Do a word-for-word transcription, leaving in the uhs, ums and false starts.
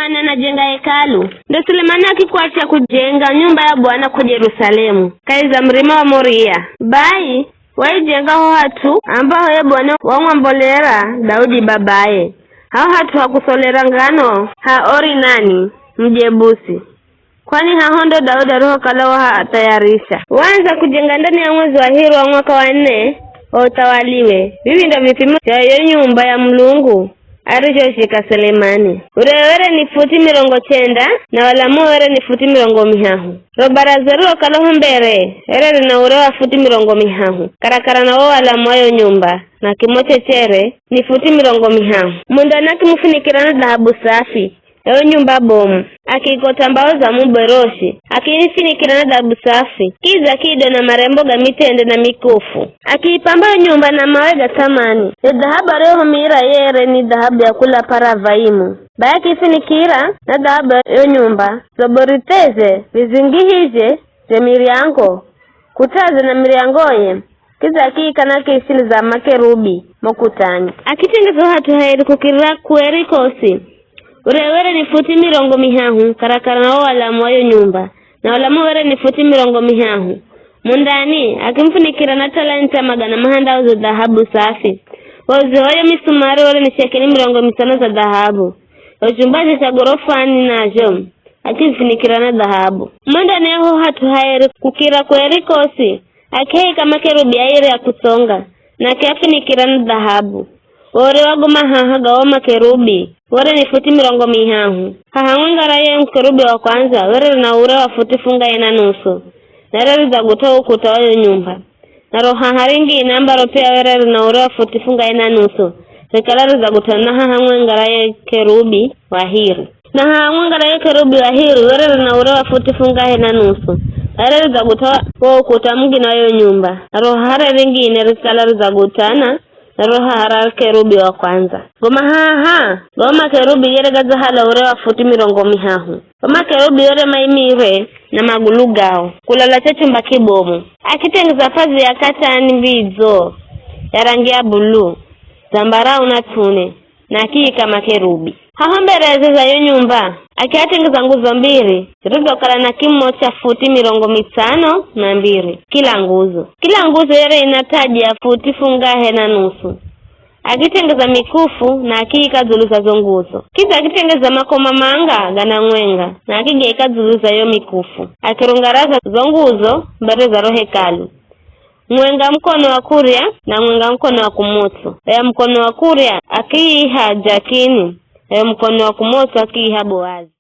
Sulemani anajenga hekalu. Ndo Sulemani akikwatya kujenga nyumba ya Bwana ko Jerusalemu, kahi za murima wa Moria. Bai, waijenga ho hat'u ambaho ye Bwana wamwambolera Daudi babaye, haho hat'u ha kusolera ngano ha Orinani, Mujebusi. Kwani haho ndo Daudi arihokala wahathayarisha. Waandza kujenga ndani ya mwezi wa hiri wa mwaka wa nne wa uthawaliwe. Vivi ndo vipimo zha yo nyumba ya Mulungu arizhoshika Selemani. Urewe were ni futi mirongo chenda, na walamu were ni futi mirongo mihahu. Ro baraza rirokala ho mbere, here rina ure wa futi mirongo mihahu, karakara na wo walamu wa yo nyumba, na kimo che chere ni futi mirongo mihahu. Mundani akimufinikira na dhahabu safi, yo nyumba bomu, akiikot'a mbao za muberoshi, akiifinikira na dhahabu safi, kidza kiido na marembo ga mitende na mikufu. Akiipamba yo nyumba na mawe ga thamani. Yo dhahabu ariyohumira yere ni dhahabu ya kula Paravaimu. Bai akiifinikira na dhahabu yo nyumba, zo borith'eze, vizingihizhe zhe miryango, kut'aze na miryangoye, kidza akiika nak'isi za makerubi mo kut'ani. Akitengeza hat'u hairi kukirira kueri kosi. Urewe were ni futi mirongo mihahu, karakara na wo walamu wa yo nyumba, na walamu were ni futi mirongo mihahu. Mundani, akimufunikira na talanta magana mahandau za dhahabu safi. Wo uziho wa yo misumari were ni shekeli mirongo mitsano za dhahabu. Yo chumbazi cha gorofani nazho, akivifinikira na dhahabu. Mundani ho hat'u hairi kukira kueri kosi, akiaika makerubi airi ya kutsonga, na akiafinikira na dhahabu. Ore wa go mahaha ga wo makerubi were ni futi mirongo mihahu. Haha mwenga ra ye mukerubi wa kwandza were rina ure wa futi fungahe na nusu, na rere ridzagut'a wo ukuta wa yo nyumba. Na ro haha ringine ambaro pia were rina ure wa futi fungahe na nusu, rikala ridzagut'ana na haha mwenga ra ye kerubi wa hiri. Na haha mwenga ra ye kerubi wa hiri were rina ure wa futi fungahe na nusu, na rere ridzagut'a wo ukuta mungine wa yo nyumba. Na ro haha re ringine rikala ridzagut'ana na ro haha ra kerubi wa kwandza. Go mahaha ga wo makerubi gere gadzahala ure wa futi mirongo mihahu. Go makerubi gere maimire na magulu gao kulala cho chumba kibomu. Akitengeza pazia ya katani mbidzo ya rangi ya buluu, zambarau na ts'une, na akiika makerubi. Haho mbereze za yo nyumba, akiatengeza nguzo mbiri, zirizokala na kimo cha futi mirongo mitsano na mbiri kila nguzo. Kila nguzo yere ina taji ya futi fungahe na nusu. Akitengeza mikufu, na akiika dzulu za zo nguzo. Kidza akitengeza makoma manga gana mwenga, na akigaika dzulu za yo mikufu. Akirunga raza zo nguzo mbere za ro hekalu, mwenga mukono wa kurya, na mwenga mukono wa kumotso. Eya mukono wa kurya akiiha Jakini, eya mukono wa kumotso akiiha Boazi.